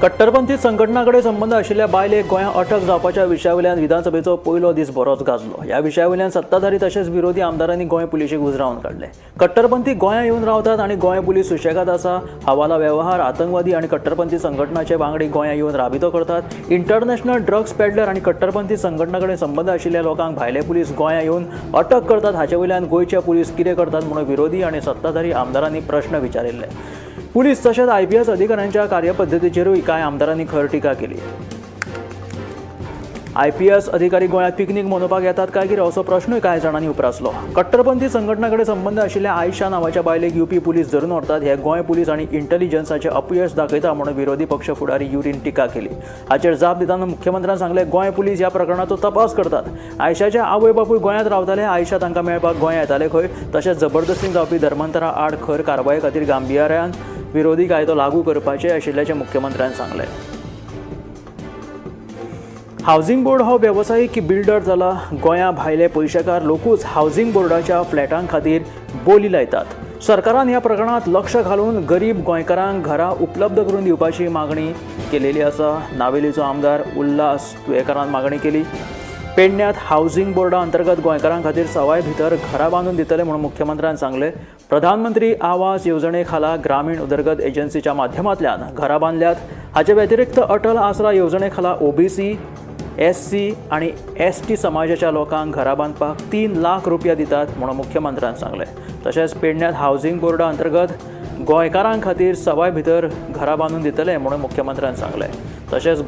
कट्टरपंथी संघटना कडेन संबंद आशिल्ल्या बायलेक गोंयांत अटक जावपाच्या विशया वयल्यान विधानसभेचो पयलो दीस बरोच गाजलो. ह्या विशया वयल्यान सत्ताधारी तशेंच विरोधी आमदारांनी गोंय पुलिशेक उजरावन काडले. कट्टरपंथी गोंयांत येवन रावतात आनी गोंय पुलीस सुशेगाद आसा. हवाला वेव्हार, आतंकवादी आनी कट्टरपंथी संघटनाचे वांगडी गोंयांत येवन राबितो करतात. इंटरनॅशनल ड्रग्स पेडलर आनी कट्टरपंथी संघटना कडेन संबंद आशिल्ल्या लोकांक भायले पुलीस गोंयांत येवन अटक करतात. हाचे वयल्यान गोंयचे पुलीस कितें करतात म्हणून विरोधी आनी सत्ताधारी आमदारांनी प्रश्न विचारिल्ले. पुलीस तशेंच आयपीएस अधिकाऱ्यांच्या कार्यपद्दतीचेरूय कांय आमदारांनी खर टिका केली. आयपीएस अधिकारी गोंयांत पिकनीक मनोवपाक येतात काय कितें असो प्रश्नूय कांय जाणांनी उप्रासलो. कट्टरपंथी संघटना कडेन संबंद आशिल्ल्या आयशा नांवाच्या बायलेक युपी पुलीस धरून व्हरतात हे गोंय पुलीस आनी इंटेलिजन्साचे अपयश दाखयता म्हणून विरोधी पक्ष फुडारी युरीन टिका केली. हाचेर जाप दितना मुख्यमंत्र्यान सांगलें, गोंय पुलीस ह्या प्रकरणाचो तपास करतात. आयशाचे आवय बापूय गोंयांत रावताले. आयशा तांकां मेळपाक गोंयांत येताले खंय. तशेंच जबरदस्तीन जावपी धर्मांतरा आड खर कारवाये खातीर गांभिर्यान विरोधी कायदो लागू करपाचे आशिल्ल्याचें मुख्यमंत्र्यान सांगलें. हावजींग बोर्ड हो वेवसायीक बिल्डर जाला. गोंया भायले पयशेकार लोकूच हावजींग बोर्डाच्या फ्लॅटां खातीर बोली लायतात. सरकारान ह्या प्रकरणांत लक्ष घालून गरीब गोंयकारांक घरां उपलब्ध करून दिवपाची मागणी केलेली आसा. नावेलीचो आमदार उल्हास तुयेकारान मागणी केली. पेडण्यांत हावजींग बोर्डा अंतर्गत गोंयकारां खातीर सवाय भितर घरां बांदून दितले म्हणून मुख्यमंत्र्यान सांगलें. प्रधानमंत्री आवास येवजणे खाला ग्रामीण उदरगत एजन्सीच्या माध्यमांतल्यान घरां बांदल्यात. हाचे व्यतिरिक्त अटल आसरा येवजणे खाला ओबीसी, एससी आनी एसटी समाजाच्या लोकांक घरां बांदपाक 3 लाख रुपया दितात म्हणून मुख्यमंत्र्यान सांगलें. तशेंच पेडण्यांत हावजींग बोर्डा अंतर्गत गोंयकारां खातीर सवाय भितर घरां बांदून दितले म्हणून मुख्यमंत्र्यान सांगलें. तशेंच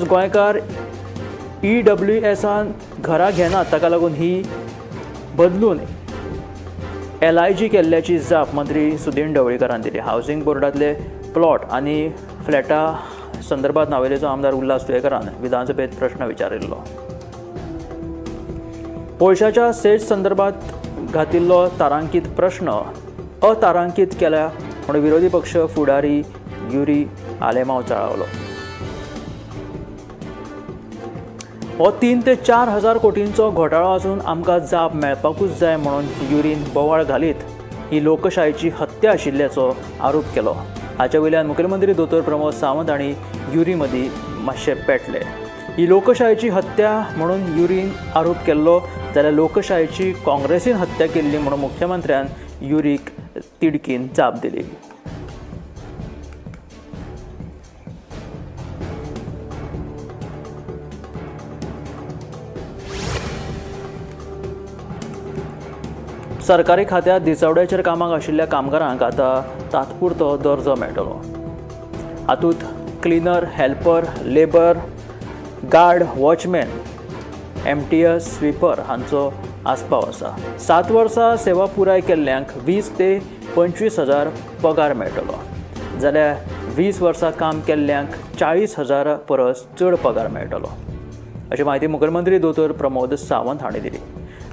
गोंयकार ईडब्ल्यूएसान घरां घेनात, ताका लागून ही बदलून एलआयजी केल्ल्याची जाप मंत्री सुदीन ढवळीकारान दिली. हावजींग बोर्डांतले प्लॉट आनी फ्लॅटा संदर्भात नावेलेचो आमदार उल्हास तुयेकारान विधानसभेत प्रश्न विचारिल्लो. पयशाच्या सेट संदर्भात घातिल्लो तारांकीत प्रश्न अतारांकीत केल्या म्हूण विरोधी पक्ष फुडारी युरी आलेमाव चाळवलो. हो 3 ते 4 हजार कोटींचो घोटाळो आसून आमकां जाप मेळपाकूच जाय म्हणून युरीन बोवाळ घालीत ही लोकशायेची हत्या आशिल्ल्याचो आरोप केलो. हाचे वयल्यान मुखेलमंत्री दोतोर प्रमोद सावंत आनी युरी मदीं मातशे पेटले. ही लोकशायेची हत्या म्हणून युरीन आरोप केल्लो जाल्यार लोकशायेची काँग्रेसीन हत्या केल्ली म्हणून मुख्यमंत्र्यान युरीक तिडकीन जाप दिली. सरकारी खात्यांत दिसवड्याचेर कामाक आशिल्ल्या कामगारांक आतां तात्पुरतो दर्जो मेळटलो. हातूंत cleaner, helper, labour, guard, watchman, MTS, sweeper हांचो आस्पाव आसा. 7 वर्सां सेवा पुराय केल्ल्यांक 20 ते 25 हजार पगार मेळटलो, जाल्यार 20 वर्सां काम केल्ल्यांक 40 हजार परस चड पगार मेळटलो, अशी म्हायती मुखेलमंत्री दोतोर प्रमोद सावंत हांणी दिली.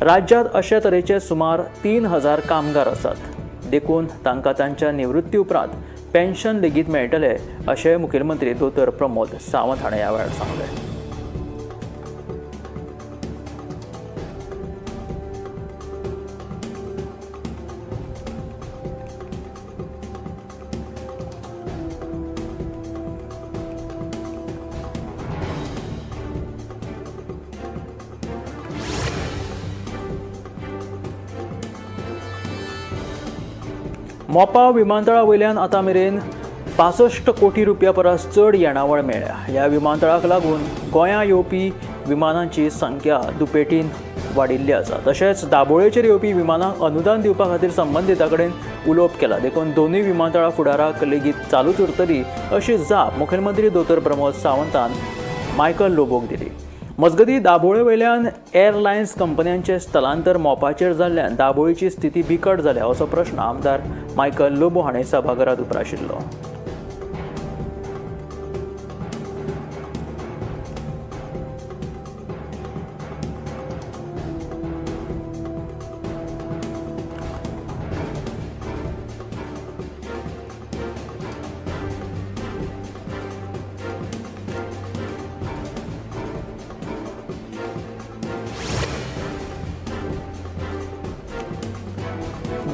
राज्यांत अशे तरेचे सुमार 3000 कामगार आसात, देखून तांकां तांच्या निवृत्ती उपरांत पेन्शन लेगीत मेळटलें, अशें मुखेलमंत्री दोतोर प्रमोद सावंत हाणें ह्या वेळार सांगलें. मोपा विमानतळा वयल्यान आतां मेरेन 65 कोटी रुपया परस चड येणावळ मेळ्ळ्या. ह्या विमानतळाक लागून गोंयां येवपी विमानांची संख्या दुपेटीन वाडिल्ली आसा. तशेंच दाबोळेचेर येवपी विमानांक अनुदान दिवपा खातीर संबंदिता कडेन उलोवप केलां, देखून दोनूय विमानतळां फुडाराक लेगीत चालूच उरतली, अशी जाप मुखेलमंत्री दोतोर प्रमोद सावंतान मायकल लोबोक दिली. मजगतीं, दाबोळे वयल्यान एअरलायन्स कंपन्यांचें स्थलांतर मोपाचेर जाल्ल्यान दाबोळीची स्थिती बिकट जाल्या, असो प्रश्न आमदार मायकल लोबो हाणें सभाघरांत उप्राशिल्लो.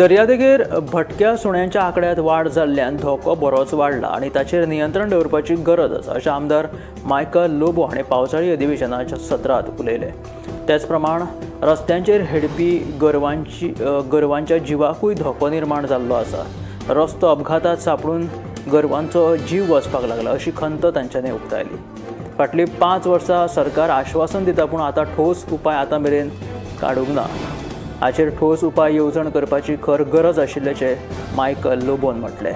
दर्यादेगेर भटक्या सुण्यांच्या आंकड्यांत वाड जाल्ल्यान धोको बरोच वाडला आनी ताचेर नियंत्रण दवरपाची गरज आसा अशें आमदार मायकल लोबो हांणी पावसाळी अधिवेशनाच्या सत्रांत उलयले. तेच प्रमाण रस्त्यांचेर हेडपी गोरवांच्या जिवाकूय धोको निर्माण जाल्लो आसा. रस्तो अपघातात सांपडून गोरवांचो जीव वचपाक लागला अशी खंत तांच्यांनी उक्तायली. फाटलीं 5 वर्सां सरकार आश्वासन दिता पूण आतां ठोस उपाय आतां मेरेन काडूंक ना. हाचेर ठोस उपाय येवजण करपाची खर गरज आशिल्ल्याचें मायकल लोबोन म्हटलें.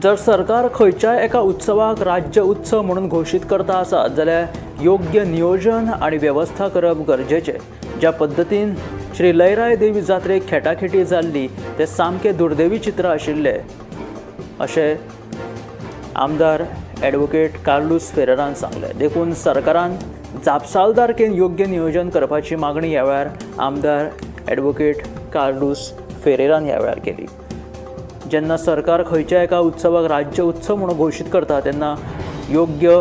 जर सरकार खंयच्याय एका उत्सवाक राज्य उत्सव म्हणून घोशीत करता आसा जाल्यार योग्य नियोजन आनी वेवस्था करप गरजेचें. ज्या पद्दतीन श्री लयराय देवी जात्रेक खेटाखेटी जाल्ली तें सामकें दुर्दैवी चित्र आशिल्लें अशें आमदार ॲडव्होकेट कार्लूस फेरेरान सांगलें. देखून सरकारान जापसालदारकेन योग्य नियोजन करपाची मागणी ह्या वेळार आमदार ॲडव्होकेट कार्लूस फेरेरान ह्या वेळार केली. जेन्ना सरकार खंयच्या एका उत्सवाक राज्य उत्सव म्हणून घोशीत करता तेन्ना योग्य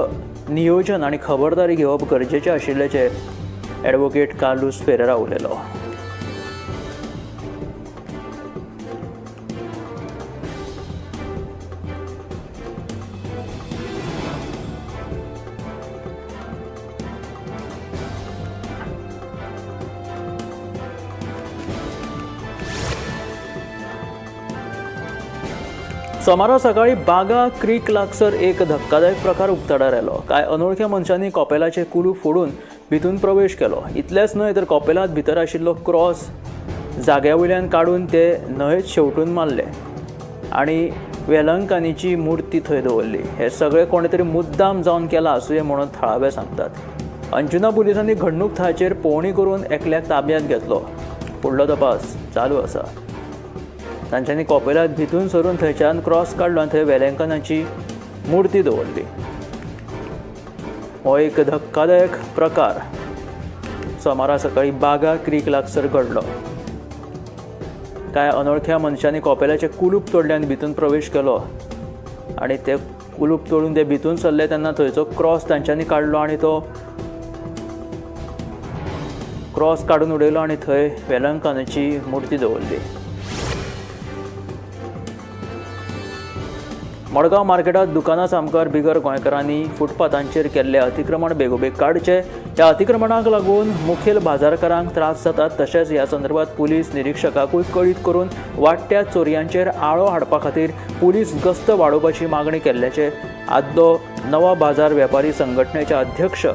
नियोजन आनी खबरदारी घेवप गरजेचें आशिल्ल्याचें ॲडव्होकेट कार्लूस फेरेरा उलयलो. सोमारा सकाळी बागा क्रीक लागसर एक धक्कादायक प्रकार उक्ताडार आयलो. कांय अनोळख्या मनशांनी कॉपेलाचें कुलूप फोडून भितून प्रवेश केलो. इतलेंच न्हय तर कॉपेलांत भितर आशिल्लो क्रॉस जाग्या वयल्यान काडून ते न्हंयेत शेंवटून मारले आनी वेलंकानीची मूर्ती थंय दवरली. हें सगळें कोणें तरी मुद्दाम जावन केलां आसुये म्हणून थळावे सांगतात. अंजुना पुलिसांनी घडणूक थळाचेर पळोवणी करून एकल्याक ताब्यांत घेतलो. फुडलो तपास चालू आसा. तांच्यांनी कॉपेलांत भितून सरून थंयच्यान क्रॉस काडलो आनी थंय वेलंकनाची मूर्ती दवरली. हो एक धक्कादायक प्रकार सोमारा सकाळी बागा क्रीक लागसर घडलो. कांय अनोळख्या मनशांनी कॉपेलाचें कुलूप तोडलें आनी भितून प्रवेश केलो आनी ते कुलूप तोडून ते भितून सरले तेन्ना थंयचो क्रॉस तांच्यांनी काडलो आनी तो क्रॉस काडून उडयलो आनी थंय वेलंकनाची मूर्ती दवरली. मडगांव मार्केटात दुकानां सामकार बिगर गोंयकारांनी फुटपाथांचेर केल्ले अतिक्रमण बेगोबेग काडचें. ह्या अतिक्रमणाक लागून मुखेल बाजारकारांक त्रास जातात. तशेंच ह्या संदर्भात पुलीस निरिक्षकाकूय कळीत करून वाडट्या चोरयांचेर आळो हाडपा खातीर पुलीस गस्त वाडोवपाची मागणी केल्ल्याचें आदलो नवा बाजार वेपारी संघटनेचे अध्यक्ष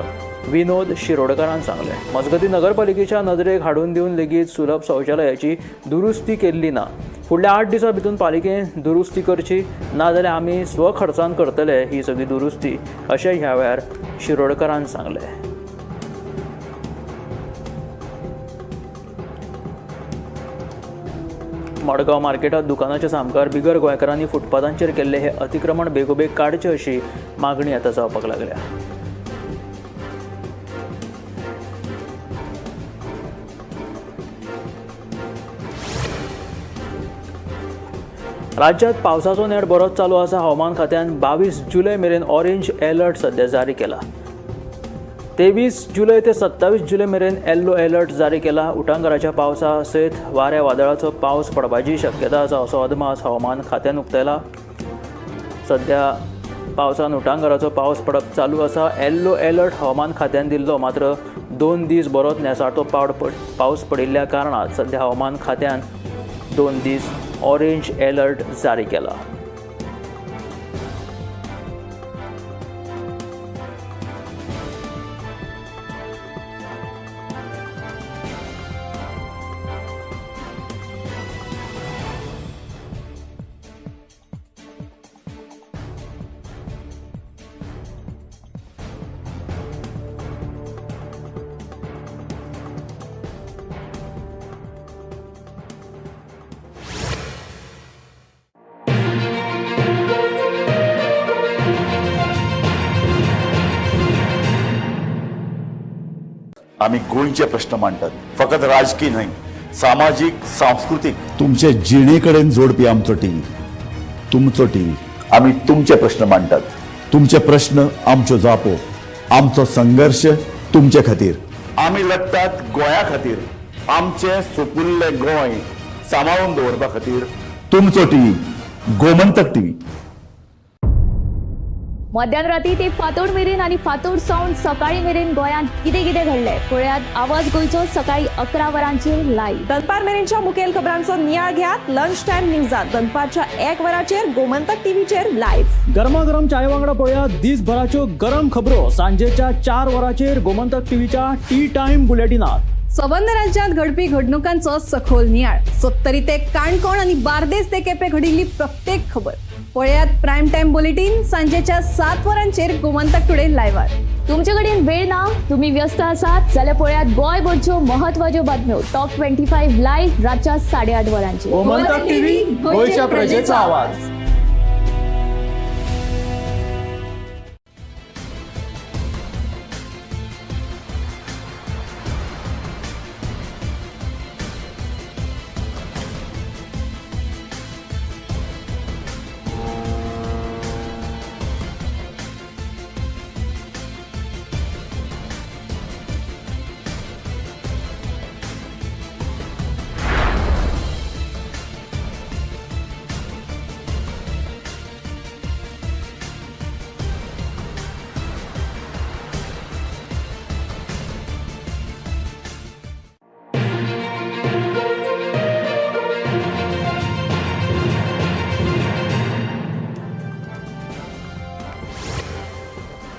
विनोद शिरोडकारान सांगलें. मजगतीं नगरपालिकेच्या नदरेक हाडून दिवन लेगीत सुलभ शौचालयाची दुरुस्ती केल्ली ना. फुडल्या 8 दिसां भितून पालिकेन दुरुस्ती करची, नाजाल्यार आमी स्वखर्चान करतले ही सगळी दुरुस्ती अशें ह्या वेळार शिरोडकारान सांगलें. मडगांव मार्केटात दुकानाच्या सामकार बिगर गोंयकारांनी फुटपाथांचेर केल्ले हे अतिक्रमण बेगोबेग काडचें अशी मागणी आतां जावपाक लागल्या. राज्यात पावसाचो नेट बरोच चालू आसा. हवामान खात्यान 22 जुलय मेरेन ऑरेंज अलर्ट सध्या जारी केला. 23 जुलय ते 27 जुलय मेरेन येल्लो अलर्ट जारी केला. उटांगाराच्या पावसा सयत वाऱ्या वादळाचो पावस पडपाची शक्यता आसा असो अदमास हवामान खात्यान उक्तायला. सध्या पावसान उटांगाराचो पावस पडप चालू आसा. येल्लो अलर्ट हवामान खात्यान दिल्लो, मात्र 2 दीस बरोच नेसाटो पावस पडिल्ल्या कारणान सध्या हवामान खात्यान 2 दीस ऑरेंज अलर्ट जारी केला. आमी गोंयचे प्रश्न मांडटात, फकत राजकी न्हय, सामाजीक, सांस्कृतीक, तुमचे जिणे कडेन जोडपी आमचो टीव्ही, तुमचो टीव्ही. आमी तुमचे प्रश्न मांडटात, तुमचे प्रश्न आमच्यो जापो, आमचो संघर्श तुमचे खातीर. आमी लडटात गोंया खातीर, आमचें सुपुल्लें गोंय सांबाळून दवरपा खातीर. तुमचो टीव्ही, गोमंतक टीव्ही. मध्यान राती ते फांतोड मेरेन आनी फांतोड सावन सकाळी मेरेन गोंयांत कितें कितें घडलें पळयात आवाज गोंयचो सकाळी 11 वरांचेर लायव्ह. दनपार मेरेनच्या मुखेल खबरांचो नियाळ घेयात लंच टायम न्यूजात दनपारच्या 1 वराचेर गोमंतक टीव्हीचेर लायव्ह. गरमागरम चाये वांगडा पळयात दिसभराच्यो गरम खबरो सांजेच्या 4 वरांचेर गोमंतक टीव्हीच्या टी टायम बुलेटिनात. संबंद राज्यांत घडपी घडणुकांचो सखोल नियाळ, सत्तरी ते काणकोण आनी बार्देस ते केपें घडिल्ली प्रत्येक खबर पळयात प्रायम टायम बुलेटीन सांजेच्या 7 वरांचेर गोमंतक टुडे लायव्हार. तुमचे कडेन वेळ ना, तुम्ही व्यस्त आसात जाल्यार पळयात गोंयभरच्यो महत्वाच्यो बातम्यो टॉप 25 लायव्ह रातच्या 8:30 वरांचेर. गोमंतक टीव्ही, गोंयच्या प्रजेचा आवाज.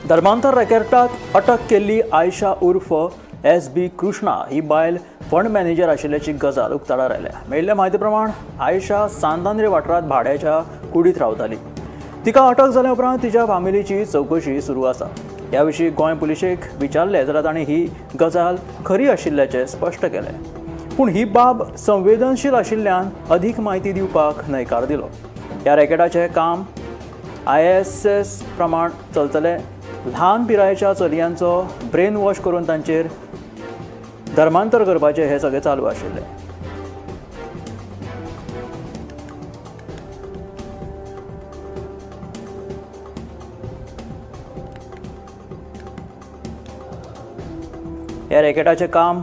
धर्मांतर रॅकेटात अटक केल्ली आयशा उर्फ एस बी कृष्णा ही बायल फंड मॅनेजर आशिल्ल्याची गजाल उक्ताडार आयल्या. मेळिल्ल्या म्हायती प्रमाण आयशा सांतांद्रे वाठारांत भाड्याच्या कुडींत रावताली. तिका अटक जाल्या उपरांत तिच्या फामिलीची चवकशी सुरू आसा. ह्या विशीं गोंय पुलिशेक विचारलें जाल्यार तांणी ही गजाल खरी आशिल्ल्याचें स्पश्ट केलें, पूण ही बाब संवेदनशील आशिल्ल्यान अदीक म्हायती दिवपाक न्हयकार दिलो. ह्या रॅकेटाचें काम ISS प्रमाण चलतलें. ल्हान पिरायेच्या चलयांचो ब्रेन वॉश करून तांचेर धर्मांतर करपाचें हें सगळें चालू आशिल्लें. ह्या रॅकेटाचें काम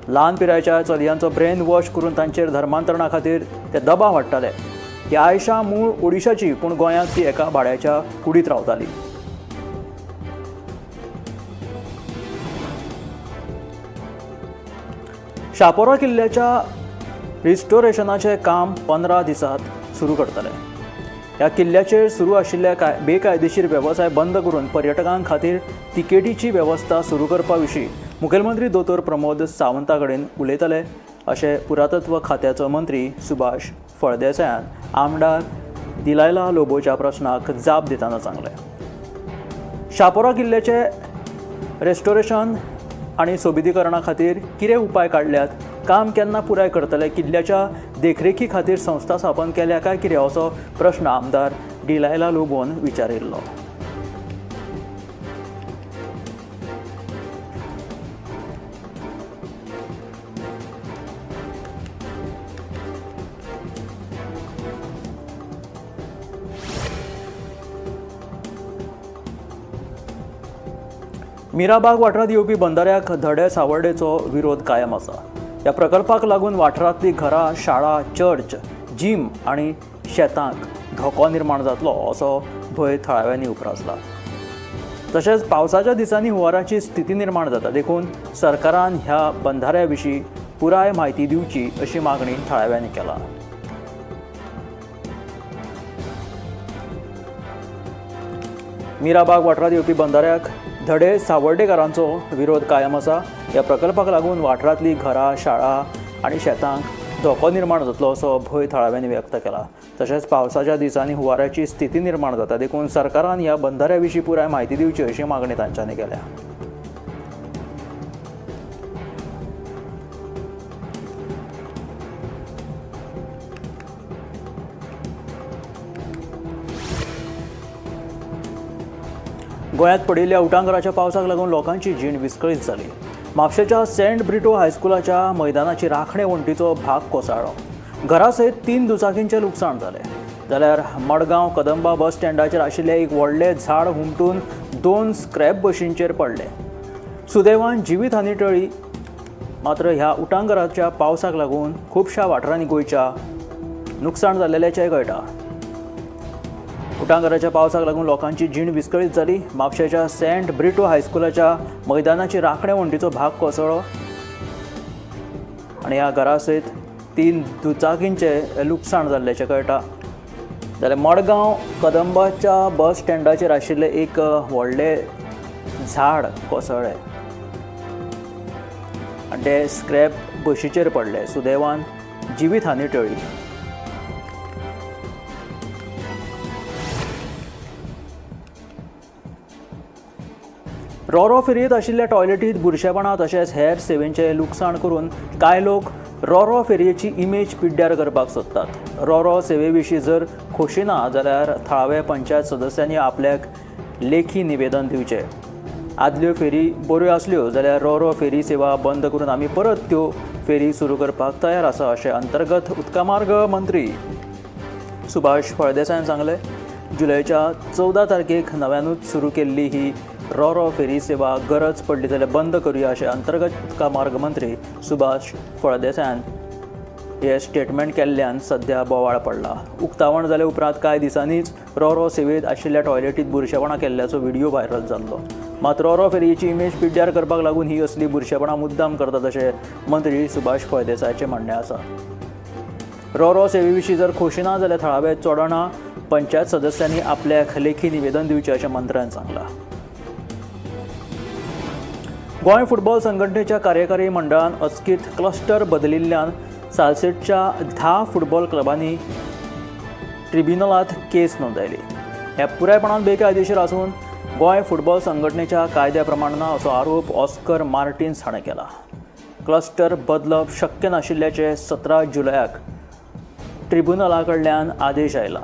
ल्हान पिरायेच्या चलयांचो ब्रेन वॉश करून तांचेर धर्मांतरणा खातीर ते दबाव हाडटाले. ही आयशा मूळ ओडिशाची, पूण गोंयांत ती एका भाड्याच्या कुडींत रावताली. शापोरा किल्ल्याच्या रिस्टोरेशनाचें काम 15 दिसांत सुरू करतले. ह्या किल्ल्याचेर सुरू आशिल्ल्या बेकायदेशीर वेवसाय बंद करून पर्यटकां खातीर तिकेटीची वेवस्था सुरू करपा विशीं मुखेलमंत्री दोतोर प्रमोद सावंता कडेन उलयतले अशें पुरातत्व खात्याचो मंत्री सुभाष फळदेसायान आमदार दिलायला लोबोच्या प्रस्नाक जाप दितना सांगलें. शापोरा किल्ल्याचें रेस्टोरेशन आनी सोबितीकरणा खातीर कितें उपाय काडल्यात, काम केन्ना पुराय करतले, किल्ल्याच्या देखरेखी खातीर संस्था स्थापन केल्या काय कितें असो प्रश्न आमदार डिलायला लोबोन विचारिल्लो. मिराबाग वाठारांत येवपी बंधाऱ्याक धडे सावर्डेचो विरोध कायम आसा. ह्या प्रकल्पाक लागून वाठारांतलीं घरां, शाळा, चर्च, जीम आनी शेतांक धोको निर्माण जातलो असो भंय थळाव्यांनी उप्रासला. तशेंच पावसाच्या दिसांनी हुंवाराची स्थिती निर्माण जाता, देखून सरकारान ह्या बंधाऱ्या विशीं पुराय म्हायती दिवची अशी मागणी थळाव्यांनी केला. मिराबाग वाठारांत येवपी बंधाऱ्याक धडे सावर्डेकारांचो विरोध कायम आसा. ह्या प्रकल्पाक लागून वाठारांतलीं घरां, शाळा आनी शेतांक धोको निर्माण जातलो असो भंय थळाव्यांनी व्यक्त केला. तशेंच पावसाच्या दिसांनी हुंवाराची स्थिती निर्माण जाता, देखून सरकारान ह्या बंधाऱ्या विशीं पुराय म्हायती दिवची अशी मागणी तांच्यांनी केल्या. गोंयांत पडिल्ल्या उटांगराच्या पावसाक लागून लोकांची जीण विस्कळीत जाली. म्हापशेच्या सेंट ब्रिटो हायस्कुलाच्या मैदानाची राखणे वण्टीचो भाग कोसळ्ळो. घरा सयत 3 दुचाकींचें लुकसाण जालें. जाल्यार मडगांव कदंबा बस स्टँडाचेर आशिल्लें एक व्हडलें झाड हुमटून 2 स्क्रॅप बशींचेर पडलें. सुदैवान जिवीत हानी टळ्ळी. मात्र ह्या उटांगराच्या पावसाक लागून खुबश्या वाठारांनी गोंयच्या नुकसाण जाल्ल्याचें कळटा. उटांगराच्या पावसाक लागून लोकांची जीण विस्कळीत जाली. म्हापशेच्या सेंट ब्रिटो हायस्कुलाच्या मैदानाची राखणे वण्टीचो भाग कोसळ्ळो आनी ह्या घरा सयत 3 दुचाकींचें लुकसाण जाल्ल्याचें कळटा. जाल्यार मडगांव कदंबाच्या बस स्टँडाचेर आशिल्लें एक व्हडलें झाड कोसळ्ळें आनी तें स्क्रॅप बशीचेर पडलें. सुदैवान जिवीत हानी टळ्ळी. रोरो फेरयेंत आशिल्ल्या टॉयलेटींत बुरशेपणां तशेंच हेर सेवेंचें लुकसाण करून कांय लोक रोरो फेरयेची इमेज पिड्ड्यार करपाक सोदतात. रोरो सेवे विशीं जर खोशी ना जाल्यार थळावे पंचायत सदस्यांनी आपल्याक लेखी निवेदन दिवचें. आदल्यो फेरी बऱ्यो आसल्यो जाल्यार रोरो फेरी सेवा बंद करून आमी परत त्यो फेरी सुरू करपाक तयार आसा अशें अंतर्गत उदकामार्ग मंत्री सुभाष फळदेसायान सांगलें. जुलयच्या 14 तारखेक नव्यानूच सुरू केल्ली ही रोरो फेरी सेवा गरज पडली जाल्यार बंद करुया अशें अंतर्गत उदकामार्ग मंत्री सुभाष फळदेसायान हे स्टेटमेंट केल्ल्यान सध्या बोवाळ पडला. उक्तावण जाले उपरांत कांय दिसांनीच रोरो सेवेंत आशिल्ल्या टॉयलेटींत बुरशेपणां केल्ल्याचो व्हिडिओ व्हायरल जाल्लो. मात रोरो फेरयेची इमेज पिड्ड्यार करपाक लागून ही असली बुरशेपणां मुद्दाम करतात अशें मंत्री सुभाष फळदेसायाचें म्हणणें आसा. रोरो सेवे विशीं जर खोशी ना जाल्यार थळावे चोडणा पंचायत सदस्यांनी आपल्याक लेखी निवेदन दिवचें अशें मंत्र्यान सांगलां. गोंय फुटबॉल संघटनेच्या कार्यकारी मंडळान अचकीत क्लस्टर बदलिल्ल्यान सालसेटच्या 10 फुटबॉल क्लबांनी ट्रिब्युनलांत केस नोंदयली. हे पुरायपणान बेकायदेशीर आसून गोंय फुटबॉल संघटनेच्या कायद्या प्रमाण ना असो आरोप ऑस्कर मार्टिन्स हाणें केला. क्लस्टर बदलप शक्य नाशिल्ल्याचें 17 जुलयाक ट्रिब्युनला कडल्यान आदेश आयला.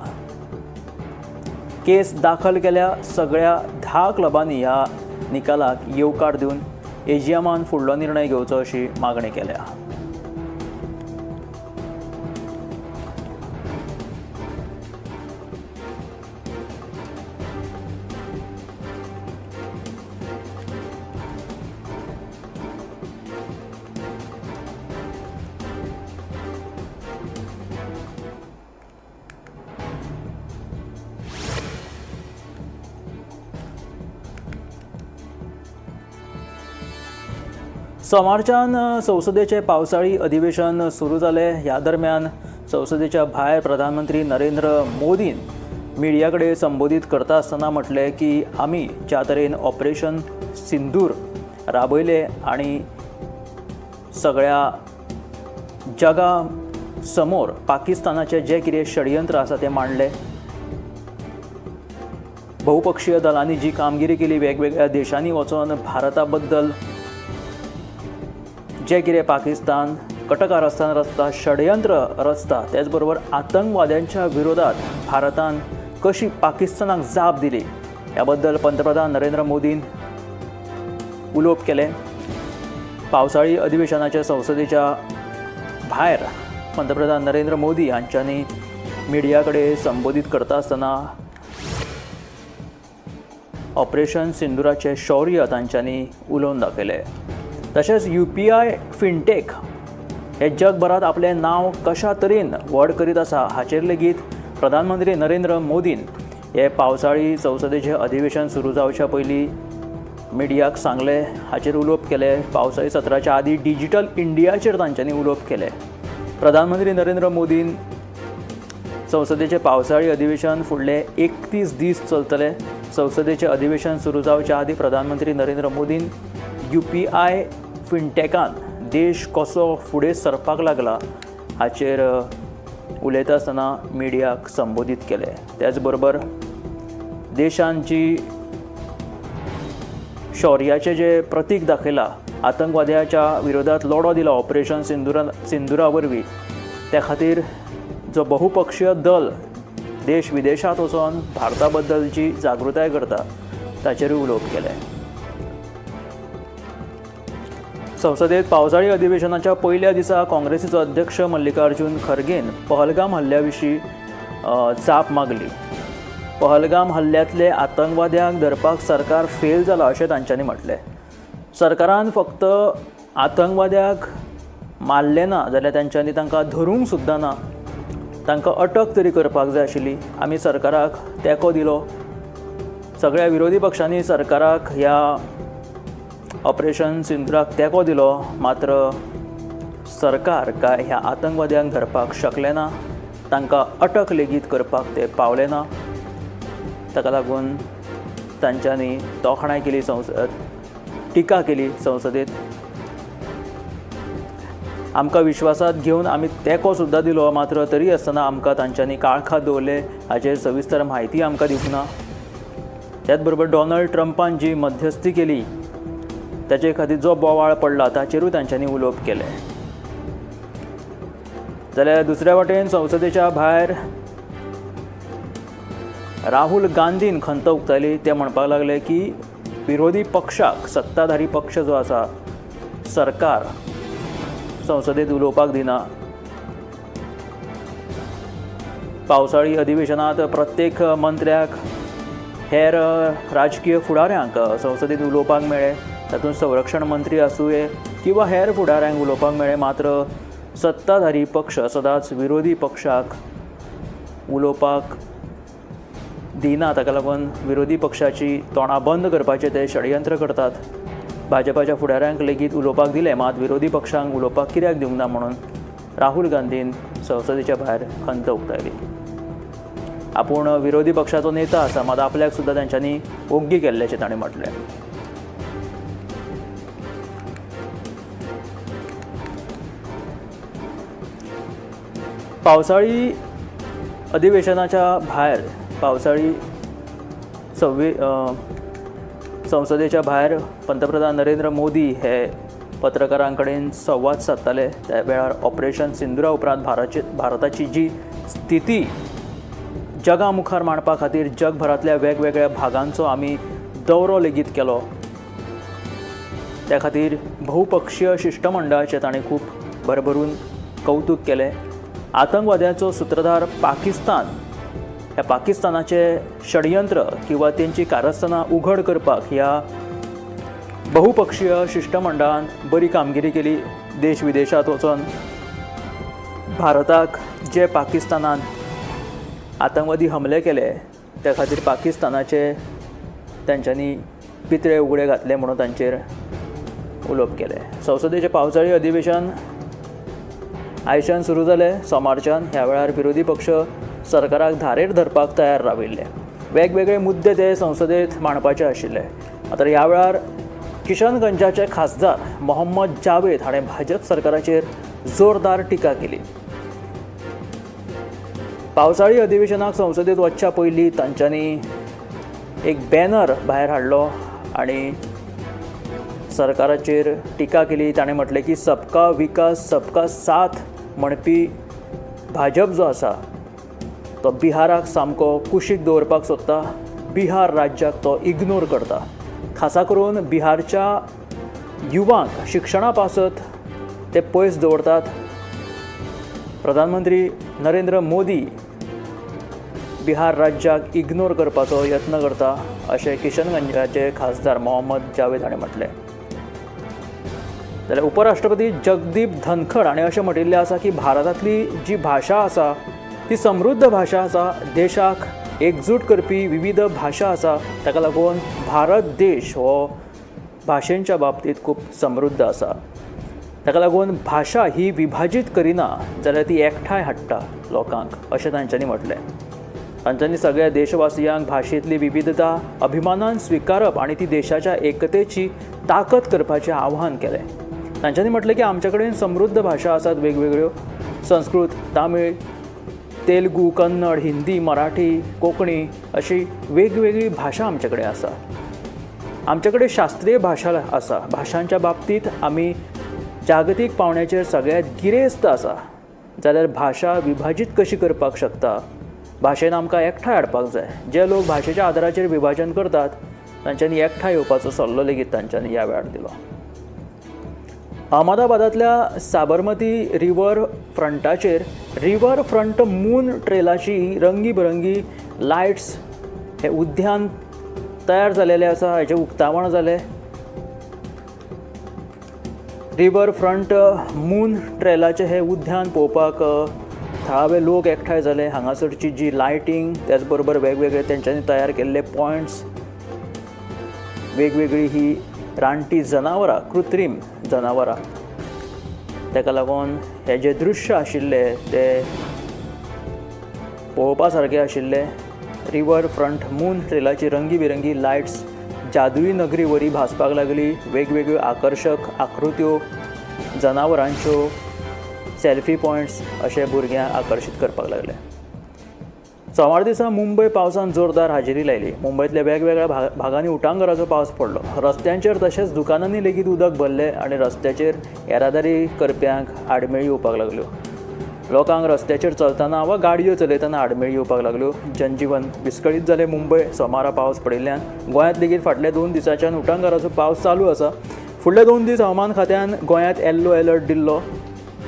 केस दाखल केल्या सगळ्या 10 क्लबांनी ह्या निकालाक येवकार दिवन एजीएमान फुडलो निर्णय घेवचो अशी मागणी केल्या. सोमारच्यान संसदेचें पावसाळी अधिवेशन सुरू जालें. ह्या दरम्यान संसदेच्या भायर प्रधानमंत्री नरेंद्र मोदीन मिडिया कडेन संबोधीत करता आसतना म्हटलें की आमी ज्या तरेन ऑपरेशन सिंदूर राबयलें आनी सगळ्या जगा समोर पाकिस्तानाचें जें कितें षडयंत्र आसा तें मांडलें. बहुपक्षीय दलांनी जी कामगिरी केली, वेगवेगळ्या देशांनी वचोन भारता बद्दल जें कितें पाकिस्तान कटकारस्थान रचता, षडयंत्र रचता, त्याच बरोबर आतंकवाद्यांच्या विरोधात भारतान कशी पाकिस्तानाक जाप दिली ह्या बद्दल पंतप्रधान नरेंद्र मोदीन उलोवप केलें. पावसाळी अधिवेशनाच्या संसदेच्या भायर पंतप्रधान नरेंद्र मोदी हांच्यांनी मिडिया कडेन संबोधीत करता आसतना ऑपरेशन सिंदुराचें शौर्य तांच्यांनी उलोवन दाखयलें. तशेंच UPI fintech हे जगभरांत आपलें नांव कशा तरेन व्हड करीत आसा हाचेर लेगीत प्रधानमंत्री नरेंद्र मोदीन हे पावसाळी संसदेचें अधिवेशन सुरू जावच्या पयलीं मिडियाक सांगलें, हाचेर उलोवप केलें. पावसाळी सत्राच्या आदीं डिजिटल इंडियाचेर तांच्यांनी उलोवप केलें. प्रधानमंत्री नरेंद्र मोदीन संसदेचें पावसाळी अधिवेशन फुडले 31 दीस चलतलें. संसदेचें अधिवेशन सुरू जावच्या आदीं प्रधानमंत्री नरेंद्र मोदीन UPI फिनटेकान देश कसो फुडें सरपाक लागला हाचेर उलयता आसतना मिडियाक संबोधीत केलें. त्याच बरोबर देशान जी शौर्याचें जें प्रतीक दाखयलां, आतंकवाद्याच्या विरोधात लढो दिला ऑपरेशन सिंदुरा वरवीं, त्या खातीर जो बहुपक्षीय दल देश विदेशांत वचोन भारता बद्दल जी जागृताय करता ताचेरूय उलोवप केलें. संसदेत पावसाळी अधिवेशनाच्या पयल्या दिसा काँग्रेसीचो अध्यक्ष मल्लिकार्जुन खरगेन पहलगाम हल्ल्या विशीं जाप मागली. पहलगाम हल्ल्यांतले आतंकवाद्यांक धरपाक सरकार फेल जाला अशें तांच्यांनी म्हटलें. सरकारान फक्त आतंकवाद्याक मारलें ना जाल्यार तांच्यांनी तांकां धरूंक सुद्दां ना, तांकां अटक तरी करपाक जाय आशिल्ली. आमी सरकाराक तेंको दिलो, सगळ्या विरोधी पक्षांनी सरकाराक ह्या ऑपरेशन सिंदुराक तेंको दिलो, मात्र सरकार काय ह्या आतंकवाद्यांक धरपाक शकलें ना, तांकां अटक लेगीत करपाक ते पावले ना. ताका लागून तांच्यांनी तोखणाय केली, टिका केली संसदेत. आमकां विश्वासात घेवन आमी तेंको सुद्दां दिलो, मात्र तरी आसतना आमकां तांच्यांनी काळखांत दवरले, हाचेर सविस्तर म्हायती आमकां दिवंक ना. त्याच बरोबर डोनाल्ड ट्रंपान जी मध्यस्थी केली ताचे खातीर जो बोवाळ पडला ताचेरूय तांच्यांनी उलोवप केलें. जाल्यार दुसऱ्या वाटेन संसदेच्या भायर राहुल गांधीन खंत उक्तायली. ते म्हणपाक लागले की विरोधी पक्षाक सत्ताधारी पक्ष जो आसा सरकार संसदेत उलोवपाक दिना. पावसाळी अधिवेशनांत प्रत्येक मंत्र्याक हेर राजकीय फुडाऱ्यांक संसदेत उलोवपाक मेळ्ळें, तातूंत संरक्षण मंत्री आसुये किंवा हेर फुडाऱ्यांक उलोवपाक मेळ्ळें, मात्र सत्ताधारी पक्ष सदांच विरोधी पक्षाक उलोवपाक दिना. ताका लागून विरोधी पक्षाची तोंडां बंद करपाचें ते षडयंत्र करतात. भाजपाच्या फुडाऱ्यांक लेगीत उलोवपाक दिलें, मात विरोधी पक्षांक उलोवपाक कित्याक दिवंक ना म्हणून राहुल गांधीन संसदेच्या भायर खंत उक्तायली. आपूण विरोधी पक्षाचो नेता आसा, मात आपल्याक सुद्दां तांच्यांनी ओग्गी केल्ल्याचें ताणें म्हटलें. पावसाळी अधिवेशनाच्या भायर पावसाळी संसदेच्या भायर पंतप्रधान नरेंद्र मोदी हे पत्रकारां कडेन संवाद सादताले. त्या वेळार ऑपरेशन सिंदुरा उपरांत भारताची जी स्थिती जगा मुखार मांडपा खातीर जगभरांतल्या वेगवेगळ्या भागांचो आमी दौरो लेगीत केलो, त्या खातीर बहुपक्षीय शिश्टमंडळाचें ताणें खूब भरभरून कौतूक केलें. आतंकवाद्यांचो सुत्रधार पाकिस्तान, ह्या पाकिस्तानाचें षडयंत्र किंवा तेंची कारस्थानां उघड करपाक ह्या बहुपक्षीय शिश्टमंडळान बरी कामगिरी केली. देश विदेशांत वचोन भारताक जे पाकिस्तानान आतंकवादी हमले केले त्या खातीर पाकिस्तानाचे तांच्यांनी पितळे उगडे घातले म्हणून तांचेर उलोवप केलें. संसदेचें पावसाळी अधिवेशन आयच्यान सुरू जालें. सोमारच्यान ह्या वेळार विरोधी पक्ष सरकाराक धारेर धरपाक तयार राविल्ले. वेगवेगळे मुद्दे ते संसदेत मांडपाचे आशिल्ले. मात्र ह्या वेळार किशनगंजाचे खासदार मोहम्मद जावेद हाणें भाजप सरकाराचेर जोरदार टिका केली. पावसाळी अधिवेशनाक संसदेत वचच्या पयलीं तांच्यांनी एक बॅनर भायर हाडलो आनी सरकाराचेर टिका केली. ताणें म्हटलें की सबका विकास सबका साथ म्हणपी भाजप जो आसा तो बिहाराक सामको कुशीक दवरपाक सोदता, बिहार राज्याक तो इग्नोर करता. खासा करून बिहारच्या युवांक शिक्षणा पासत ते पयस दवरतात. प्रधानमंत्री नरेंद्र मोदी बिहार राज्याक इग्नोर करपाचो यत्न करता अशें किशनगंजाचे खासदार मोहम्मद जावेद हाणें म्हटलें. जाल्यार उपराष्ट्रपती जगदीप धनखड हाणें अशें म्हटिल्लें आसा की भारतांतली जी भाशा आसा ती समृद्ध भाशा आसा, देशाक एकजूट करपी विविध भाशा आसा, ताका लागून भारत देश हो भाशेंच्या बाबतींत खूब समृद्ध आसा. ताका लागून भाशा ही विभाजीत करिना जाल्यार ती एकठांय हाडटा लोकांक अशें तांच्यांनी म्हटलें. तांच्यांनी सगळ्या देशवासियांक भाशेंतली विविधता अभिमानान स्विकारप आनी ती देशाच्या एकतेची ताकद करपाचें आव्हान केलें. तांच्यांनी म्हटलें की आमचे कडेन समृद्ध भाशा आसात वेगवेगळ्यो, संस्कृत, तामीळ, तेलुगू, कन्नड, हिंदी, मराठी, कोंकणी अशी वेगवेगळी भाशा आमचे कडेन आसा. आमचे कडेन शास्त्रीय भाशा आसा. भाशांच्या बाबतींत आमी जागतीक पावंड्याचेर सगळ्यांत गिरेस्त आसा. जाल्यार भाशा विभाजीत कशी करपाक शकता? भाशेन आमकां एकठांय हाडपाक जाय. जे लोक भाशेच्या आदाराचेर विभाजन करतात तांच्यांनी एकठांय येवपाचो सल्लो लेगीत तांच्यांनी ह्या वेळार दिलो. अहमदाबादांतल्या साबरमती रिवर फ्रंटाचेर रिवर फ्रंट मून ट्रेलाची रंगीबरंगी लायट्स हे उद्यान तयार जालेलें आसा. हेजें उक्तावण जालें. रिवर फ्रंट मून ट्रेलाचें हें उद्यान पळोवपाक थळावे लोक एकठांय जाले. हांगासरची जी लायटींग त्याच बरोबर वेगवेगळे तेंच्यांनी तयार केल्ले पॉयंट्स, वेगवेगळी ही रानटी जनावरां, कृत्रीम जनावरां, ताका लागून हे जे दृश्य आशिल्ले ते पळोवपा सारके आशिल्ले. रिवर फ्रंट मून ट्रेलाची रंगीबिरंगी लायट्स जादुई नगरी वरी भासपाक लागली. वेगवेगळ्यो आकर्शक आकृत्यो, जनावरांच्यो, सेल्फी पॉयंट्स अशे भुरग्यांक आकर्शीत करपाक लागले. सोमार दिसा मुंबय पावसान जोरदार हाजेरी लायली. मुंबयतल्या वेगवेगळ्या भागांनी उटांगराचो पावस पडलो. रस्त्यांचेर तशेंच दुकानांनी लेगीत उदक भरलें आनी रस्त्याचेर येरादारी करप्यांक आडमेळी येवपाक लागल्यो. लोकांक रस्त्याचेर चलतना वा गाडयो चलयतना आडमेळी येवपाक लागल्यो. जनजीवन विस्कळीत जालें. मुंबय सोमारा पावस पडिल्ल्यान गोंयांत लेगीत फाटल्या 2 दिसांच्यान उटांगाराचो पावस चालू आसा. फुडले 2 दीस हवामान खात्यान गोंयांत येल्लो अलर्ट दिल्लो,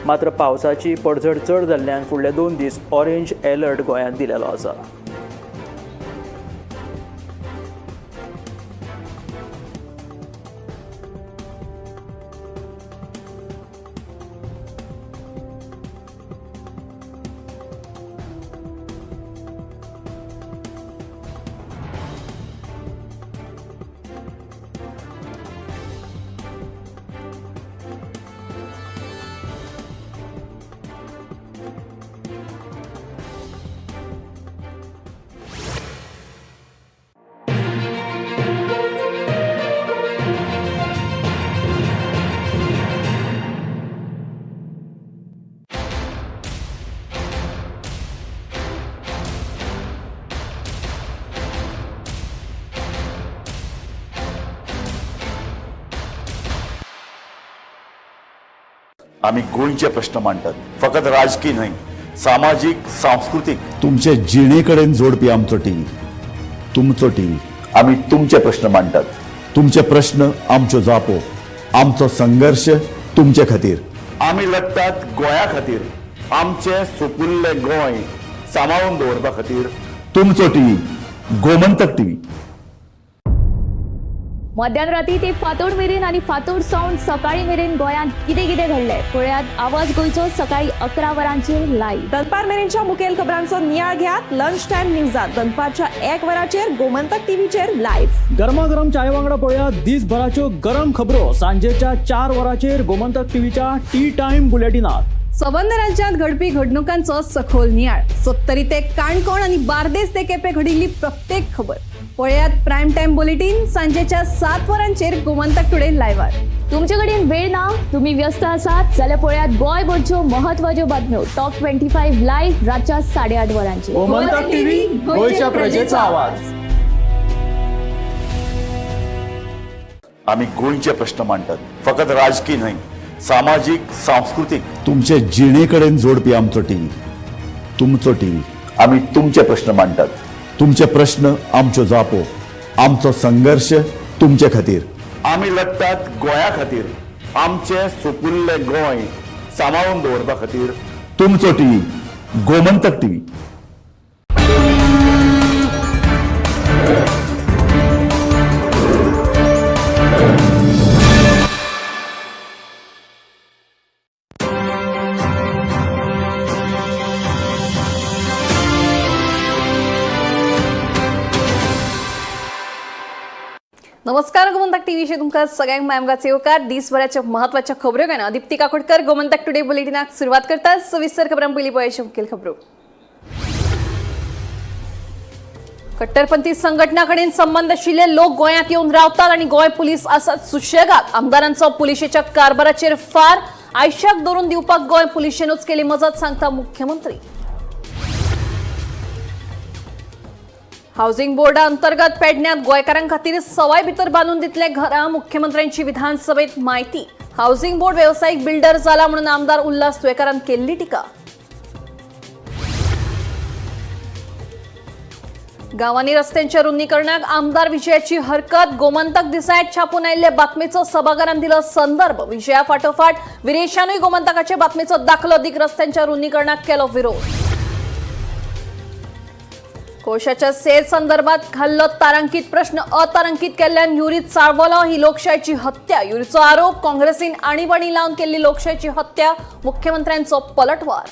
मात्र पावसाची पडझड चड जाल्ल्यान फुडले 2 दीस ऑरेंज अलर्ट गोंयांत दिलेलो आसा. आमी गोंयचे प्रश्न मांडटात, फकत राजकी न्हय, सामाजीक, सांस्कृतीक, तुमचे जिणे कडेन जोडपी आमचो टीव्ही, तुमचो टीव्ही. आमी तुमचे प्रश्न मांडटात, तुमचे प्रश्न आमच्यो जापो, आमचो संघर्श तुमचे खातीर. आमी लढटात गोंया खातीर, आमचें सुपुल्लें गोंय सांबाळून दवरपा खातीर. तुमचो टीव्ही, गोमंतक टीव्ही. मध्यान राती ते फांतोड मेरेन आनी फांतोड सावन सकाळी मेरेन गोंयांत कितें कितें घडलें पळयात आवाज गोंयचो सकाळी 11 वरांचेर लायव्ह. दनपार मेरेनच्या मुखेल खबरांचो नियाळ घेयात लंच टायम न्यूजात दनपारच्या 1 वराचेर गोमंतक टीव्हीचेर लायव्ह. गरमागरम चाय वांगडा पळयात दिसभराच्यो गरम खबरो सांजेच्या 4 वरांचेर गोमंतक टीव्हीच्या टी टायम बुलेटिनात. सबंद राज्यांत घडपी घडणुकांचो सखोल नियाळ, सत्तरी ते काणकोण आनी बार्देस ते केपें घडिल्ली प्रत्येक खबर पळयात प्रायम टायम बुलेटीन सांजेच्या 7 वरांचेर गोमंतक टुडे लायव्हार. तुमचे कडेन वेळ ना, तुम्ही व्यस्त आसात जाल्यार पळयात गोंयभरच्यो महत्वाच्यो बातम्यो टॉप 25 लायव्ह रातच्या 8:30 वरांचेर. गोमंतक टीव्ही, गोंयच्या प्रजेचा आवाज. आमी गोंयचे प्रश्न मांडटात, फकत राजकी न्हय, सामाजीक, सांस्कृतीक, तुमचे जिणे कडेन जोडपी आमचो टीव्ही, तुमचो टीव्ही. आमी तुमचे प्रश्न मांडटात, तुमचे प्रश्न आमच्यो जापो, आमचो संघर्श तुमचे खातीर. आमी लढटात गोंया खातीर, आमचें सुपुल्लें गोंय सांबाळून दवरपा खातीर. तुमचो टीव्ही, गोमंतक टीव्ही. नमस्कार, गोमंतक टीव्हीचे तुमकां सगळ्यांक मायमगाचे येवकार. दिसभराच्या महत्वाच्या खबऱ्यो घेना दीप्ती काकोडकर गोमंतक टुडे बुलेटिनाक सुरवात करता. सविस्तर खबरां पयलीं पळयाचे मुखेल खबरो. कट्टरपंथी संघटना कडेन संबंद आशिल्ले लोक गोंयांत येवन रावतात आनी गोंय पुलीस आसात सुशेगाद. आमदारांचो पुलिशेच्या कारभाराचेर फार, आयशाक धरून दिवपाक गोंय पुलिशेनूच केली मजत, सांगता मुख्यमंत्री. हाऊसिंग बोर्डा अंतर्गत पेडण्यात गोंयकारां खातीर सवाय भितर बांदून दितले घरां, मुख्यमंत्र्यांची विधानसभेत माहिती. हाऊसिंग बोर्ड वेवसायीक बिल्डर जाला म्हणून आमदार उल्हास तुयेंकारान केल्ली टिका. गांवांनी रस्त्यांच्या रुंदीकरणाक आमदार विजयाची हरकत. गोमंतक दिसाळ्यात छापून आयिल्ल्या बातमीचो सभाघरान दिलो संदर्भ. विजया फाटोफाट विरेशानूय गोमंतकाचे बातमीचो दाखलो दीक रस्त्यांच्या रुंदीकरणाक केलो विरोध. कोशाच्या सेज संदर्भात घाल्लो तारांकित प्रश्न अतारांकित केल्ल्यान युरी चाळवलो. ही लोकशाहीची हत्या, युरीचो आरोप. काँग्रेसीन आणीबाणी लावन केल्ली लोकशाहीची हत्या, मुख्यमंत्र्यांचो पलटवार.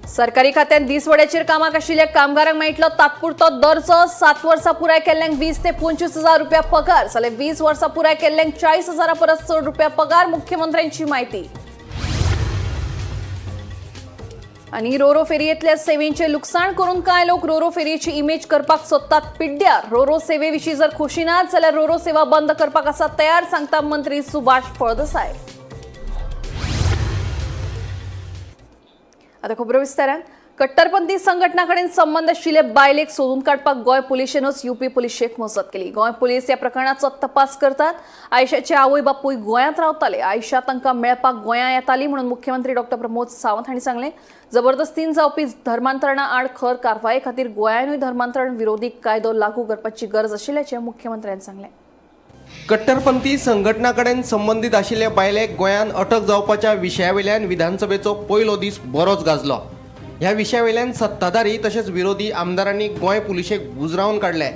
सरकारी खात्यात दिसवड्याचेर कामाक आशिल्ल्या कामगारांक मेळटलो तात्पुरतो दर्जो. 7 वर्सां पुराय केल्ल्यांक 20 ते 25 हजार रुपया पगार, जाल्यार 20 वर्सां पुराय केल्ल्यांक 40 हजारा परस चड रुपया पगार, मुख्यमंत्र्यांची माहिती. आणि रोरो फेरयेंतल्या सेवेंचे लुकसाण करून कांय लोक रोरो फेरयेची इमेज करपाक सोदतात पिड्ड्यार. रोरो सेवेविशीं जर खोशी नात जाल्यार रोरो सेवा बंद करपाक आसा तयार, सांगता मंत्री सुभाष फळदेसाय. आता खबरो विस्तारान. कट्टरपंथी संघटना कडेन संबंद आशिल्ले बायलेक सोदून काडपाक गोंय पुलिशेनूच युपी पुलिशेक मजत केली. गोंय पुलीस ह्या प्रकरणाचो तपास करतात. आयशाचे आवय बापूय गोंयांत रावताले. आयशा तांकां मेळपाक गोंयां येताली म्हणून मुख्यमंत्री डॉक्टर प्रमोद सावंत हांणी सांगलें. जबरदस्तीन जावपी धर्मांतरणा आड खर कारवाये खातीर गोंयानूय धर्मांतरण विरोधी कायदो लागू करपाची गरज आशिल्ल्याचें मुख्यमंत्र्यान सांगलें. कट्टरपंथी संघटना कडेन संबंदीत आशिल्ले बायलेक गोंयांत अटक जावपाच्या विशयावेल्यान विधानसभेचो पयलो दीस बरोच गाजलो. ह्या विशयावेल्यान सत्ताधारी तशेंच विरोधी आमदारांनी गोंय पुलिशेक बुजरावन काडले.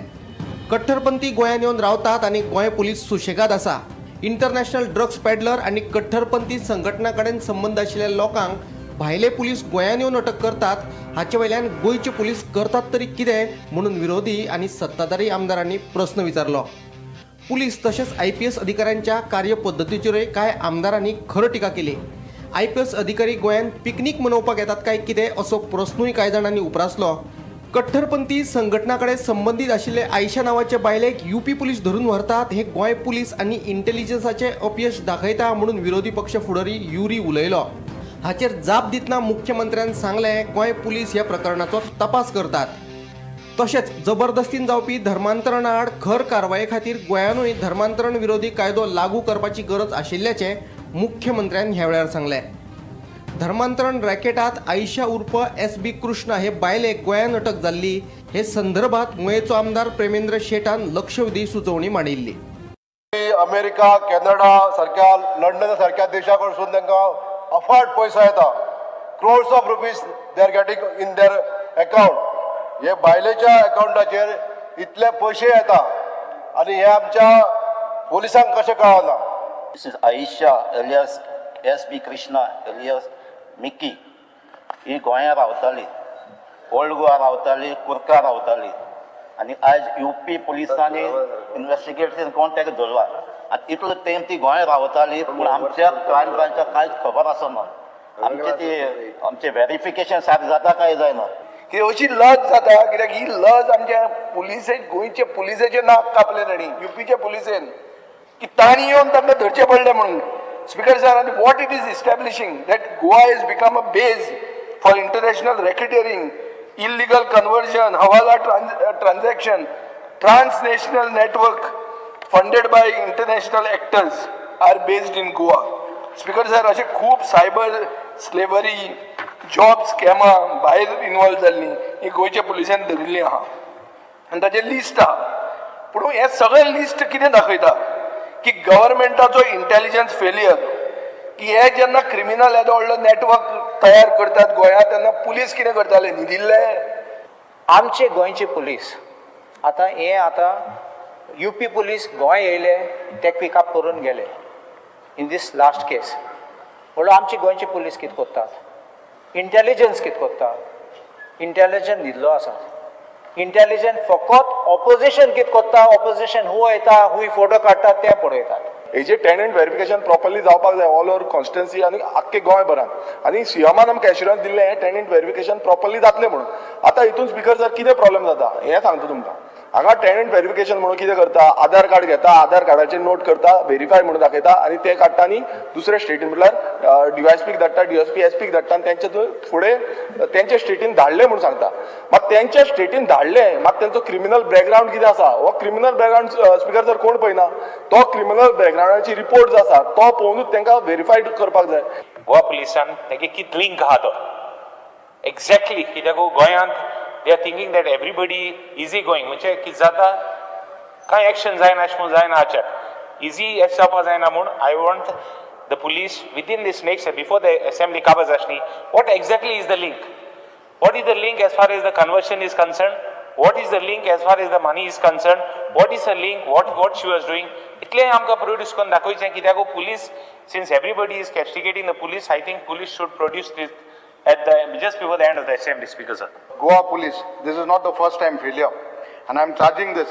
कट्टरपंथी गोंयांत येवन रावतात आनी गोंय पुलीस सुशेगाद आसा. इंटरनॅशनल ड्रग्स पॅडलर आनी कट्टरपंथी संघटना कडेन संबंद आशिल्ल्या लोकांक भायले पुलीस गोंयांत येवन अटक करतात, हाचे वयल्यान गोंयचे पुलीस करतात तरी कितें म्हणून विरोधी आनी सत्ताधारी आमदारांनी प्रस्न विचारलो. पुलीस तशेंच आयपीएस अधिकाऱ्यांच्या कार्यपद्दतीचेरूय कांय आमदारांनी खर टिका केली. आयपीएस अधिकारी गोंयांत पिकनीक मनोवपाक येतात काय कितें असो प्रस्नूय कांय जाणांनी उप्रासलो. कट्टरपंथी संघटना कडेन संबंदीत आशिल्ले आयशा नांवाचे बायलेक युपी पुलीस धरून व्हरतात हे गोंय पुलीस आनी इंटेलिजन्साचें अपयश दाखयता म्हणून विरोधी पक्ष फुडारी युरी उलयलो. हाचेर जाप दितना मुख्यमंत्र्यान सांगलें, गोंय पुलीस ह्या प्रकरणाचो तपास करतात. तशेंच जबरदस्तीन जावपी धर्मांतरणा आड खर कारवाये खातीर गोंयानूय धर्मांतरण विरोधी कायदो लागू करपाची गरज आशिल्ल्याचें मुख्यमंत्र्यान ह्या वेळार सांगलें. धर्मांतरण रॅकेटात आयशा उर्फ एस बी कृष्णा हे बायलेक गोंयान अटक जाल्ली. हे संदर्भात मयेचो आमदार प्रेमेंद्र शेटान लक्षवेधी सुचोवणी मांडिल्ली. अमेरिका, कॅनडा सारक्या, लंडन सारक्या देशा कडसून तांकां अफाट पयसो येता. Crores of rupees they are getting in their account. हे बायलेच्या अकाउंटाचेर इतले पयशे येता आनी हे आमच्या पुलिसांक कशें कळना? This is Ayesha alias S B. Krishna alias Mickey. ही गोंया रावताली, ओल्ड गोवा रावताली, कुर्का रावताली आनी आयज युपी पुलिसांनी इन्वेस्टिगेशन कोण ताका धरला. आनी इतलो तेंप ती गोंया रावताली, पूण आमच्या क्रायम ब्रांचाक कांयच खबर आसना. आमचे ती आमचें वेरिफिकेशन सारकें जाता काय जायना. की अशी लज जाता, कित्याक ही लज आमच्या पुलिसे, गोंयचे पुलिसेचे नाक कापले तांणी, युपीच्या पुलिसेन, की तांणी येवन तांकां धरचें पडलें म्हणून. स्पीकर सर, आनी what it is establishing that Goa is become a base for international racketeering, illegal conversion, hawala transaction, transnational network funded by international actors are based in Goa. Speaker sir, अशे खूब cyber slavery, job स्कॅमां भायर involve जाल्लीं ही गोंयच्या पुलिसान धरिल्लीं आहा आनी ताचें list आहा. पूण हें सगळें लिस्ट कितें दाखयता की गव्हर्मेंटाचो इंटेलिजन्स फेलियर, की हे जेन्ना क्रिमिनल येदो व्हडलो नेटवर्क तयार करतात गोंयांत, तेन्ना पुलीस कितें करताले? न्हिदिल्ले? आमचे गोंयचे पुलीस आतां हे आतां युपी पुलीस गोंय येयले, ते पिकअप करून गेले इन दीस लास्ट केस. म्हणल्यार आमचे गोंयचे पुलीस कितें करतात? इंटेलिजन्स कितें करता? इंटेलिजन्स न्हिदलो आसा. इंटेलिजन्स फकत ऑपोजिशन कितें करता, ऑपोजिशन हूंय वयता, हूंय फोटो काडटा ते पळयतात. हेजे टेनंट व्हेरिफिकेशन प्रॉपरली जावपाक जाय ऑल ओवर कॉन्स्टिट्युएन्सी आनी आख्खे गोंयभरान. आनी सीएमान आमकां एश्युरन्स दिल्लें, हें टेनंट व्हेरिफिकेशन प्रॉपरली जातलें म्हणून. आतां हितून स्पीकर सर, कितें प्रॉब्लेम जाता हें सांगता तुमकां. हांगा टेनंट व्हेरिफिकेशन म्हणून कितें करता? आधार कार्ड घेता, आधार कार्डाचेर नोट करता, व्हेरीफाय म्हणून दाखयता आनी ते काडटा आनी दुसऱ्या स्टेटीन, म्हटल्यार डीवायएसपीक धाडटा, डीएसपी एसपीक धाडटा आनी तेंच्या फुडें तेंच्या स्टेटीन धाडले म्हणून सांगता. मात तेंच्या स्टेटीन धाडले, मात तेंचो क्रिमिनल बॅकग्रावंड कितें आसा, हो क्रिमिनल बॅकग्रावंड स्पीकर सर कोण पळयना. तो क्रिमिनल बॅकग्रावंडाची रिपोर्ट जो आसा तो पळोवनूच तांकां व्हेरीफायड करपाक जाय. गोवा पुलिसान तेगे कित लिंक आहा तो. एक्झॅक्टली कित्याक गोंयांत they are thinking that everybody easy going, म्हणजे कितें जाता, कांय एक्शन जायना अशें म्हूण जायना, आच्याक इजी एश जावपा जायना. म्हूण I want the police within this next, before the assembly काबार जाशनी, what exactly is the link? What is the link as far as the conversion is concerned? What is the link as far as the money is concerned? What is the link? What she was doing? इतलें आमकां produce करून दाखयचें, कित्याक police, since everybody is castigating the police, I think police should produce this at the just before the end of the assembly, Speaker sir. Goa Police, this is not the first time failure and I am charging this.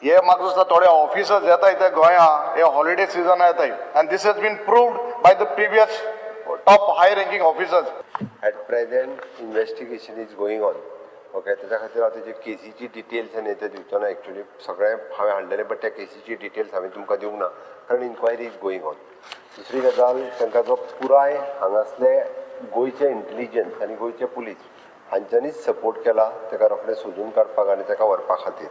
हे म्हाका दिसता थोडे officers येता इथे गोंया, हे holiday season येताय and this has been proved by the previous top high ranking officers. At present investigation is going on, okay? तेच्या खातीर हांव तेजे केसीची डिटेल्स आनी ते दिवचो ना. एक्चुली सगळें हांवें हाडलेलें, बट त्या केसीची डिटेल्स हांवें तुमकां दिवंक ना, कारण इन्क्वायरी is going on. दुसरी गजाल, तांकां जो पुराय हांगासले गोंयचे इंटेलिजन्स आनी गोंयचे पुलीस हांच्यांनीच सपोर्ट केला ताका रोखडें सोदून काडपाक आनी ताका व्हरपा खातीर.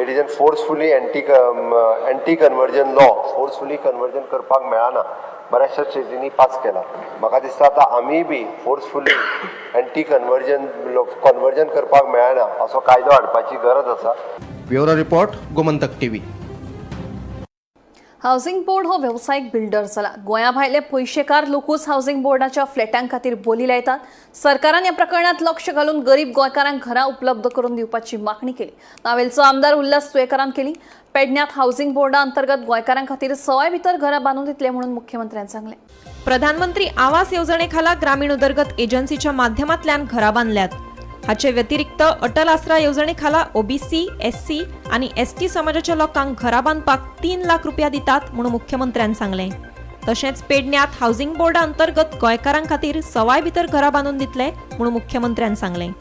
It is an forcefully anti conversion law. Forcefully conversion करपाक मेळना. बऱ्याचशा स्टेटींनी पास केला. म्हाका दिसता आतां आमीय बी फोर्सफुली एंटी कन्वर्जन कन्वर्जन करपाक मेळना असो कायदो हाडपाची गरज आसा. Bureau report, Gomantak TV. Housing board हो वेवसायीक बिल्डर जाला. गोंया भायले पयशेकार लोकूच हावसिंग बोर्डाच्या फ्लॅटां खातीर बोली लायतात. सरकारान ह्या प्रकरणात लक्ष घालून गरीब गोंयकारांक घरां उपलब्ध करून दिवपाची मागणी केली. नावेलचो आमदार उल्हास तुयेकारान केली. पेडण्यात हावसिंग बोर्डा अंतर्गत गोंयकारां खातीर सवाय भितर घरां बांदून दितले म्हणून मुख्यमंत्र्यान सांगलें. प्रधानमंत्री आवास येवजणेखाला ग्रामीण उदरगत एजन्सीच्या माध्यमांतल्यान घरां बांदल्यात. हाचे व्यतिरिक्त अटल आसरा येवजणेखाला ओबीसी, एससी आनी एसटी समाजाच्या लोकांक घरां बांदपाक 3 लाख रुपया दितात म्हणून मुख्यमंत्र्यान सांगलें. तशेंच पेडण्यात हावसिंग बोर्डा अंतर्गत गोंयकारां खातीर सवाय भितर घरां बांदून दितले म्हणून मुख्यमंत्र्यान सांगलें.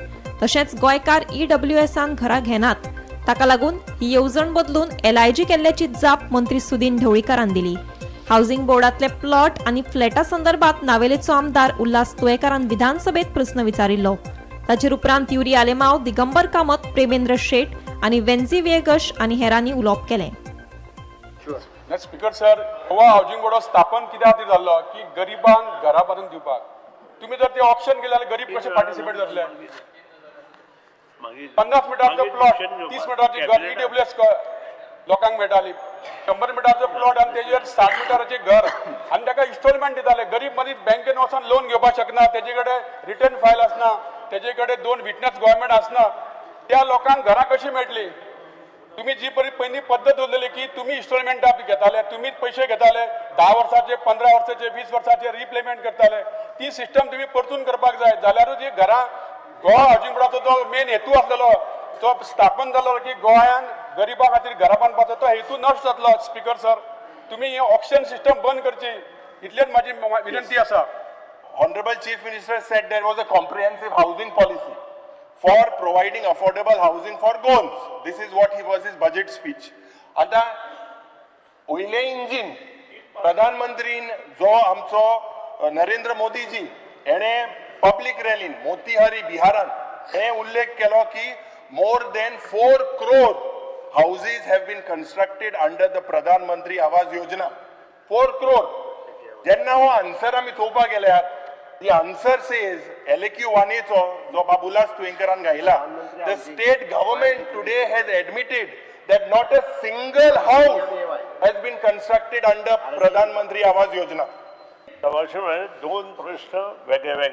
तशेंच गोंयकार ईडब्ल्यूएसान घरां घेनात, ताका लागून ही येवजण बदलून एलआयजी केल्ल्याची जाप मंत्री सुदीन ढवळीकारान दिली. हावसिंग बोर्डातले प्लॉट आनी फ्लॅटा संदर्भात नावेलेचो आमदार उल्हास तुयेकारान विधानसभेत प्रस्न विचारिल्लो. ताचेर उपरांत युरी आलेमाव, दिगंबर कामत, प्रेमेंद्र शेट आनी वेन्झी व्हिएगश आनी हेरांनी उलोवप केलें. Speaker sir, Goa housing board स्थापन कित्या खातीर जाल्लो की गरिबांक घरां बांदून दिवपाक. तुम्ही जर ते ऑक्शन केले जाल्यार गरीब कशे पार्टिसिपेट जातले? 50 मिटराचो प्लॉट, 30 मिटराची घर ईडब्ल्यूएस लोकांक मेळटाली. 100 मिटराचो प्लॉट आनी तेजेर 60 मिटराचें घर आनी ताका इन्स्टॉलमेंट दिताले. गरीब मनीस बँकेन वचोन लोन घेवपाक शकना, तेजे कडेन रिटर्न फायल आसना, तेजे कडेन दोन विटनस गव्हर्मेंट आसना. त्या लोकांक घरां कशीं मेळटली? तुम्ही जी परी पयलीं पद्दत दवरलेली की तुमी इन्स्टॉलमेंटां घेताले, तुमीच पयशे घेताले, 10 वर्साचे, 15 वर्साचे, 20 वर्साचे रिपेमेंट करताले, ती सिस्टम तुमी परतून करपाक जाय. जाल्यारूच ही घरां, गोवा हावसिंग बोर्डाचो जो मेन हेतू आसलेलो, तो स्थापन जालो की गोंयान गरिबां खातीर घरां बांदपाचो, तो हेतू नश्ट जातलो. स्पीकर सर, तुमी ही ऑक्शन सिस्टम बंद करची, इतलेच म्हाजी विनंती आसा. Honorable Chief Minister said there was a comprehensive housing policy for providing affordable housing for Goans. This is what he was his budget speech. आता वयलें इंजीन प्रधानमंत्रीन जो आमचो नरेंद्र मोदीजी हेणे पब्लीक रॅलीन मोतीहारी बिहारान हे उल्लेख केलो की more than 4 crore houses have been constructed under the Pradhan Mantri Awas Yojana. 4 crore. जेन्ना हो आन्सर आमी चोवपाक गेल्यार, the answer says LAQ वानेचो जो बाब उल्हास तुयेंकरान घायला, the state government today has admitted that not a single house has been constructed under Pradhan Mantri Awas Yojana. तमाशे म्हळ्यार दोन प्रश्न वेगळे वेगळे.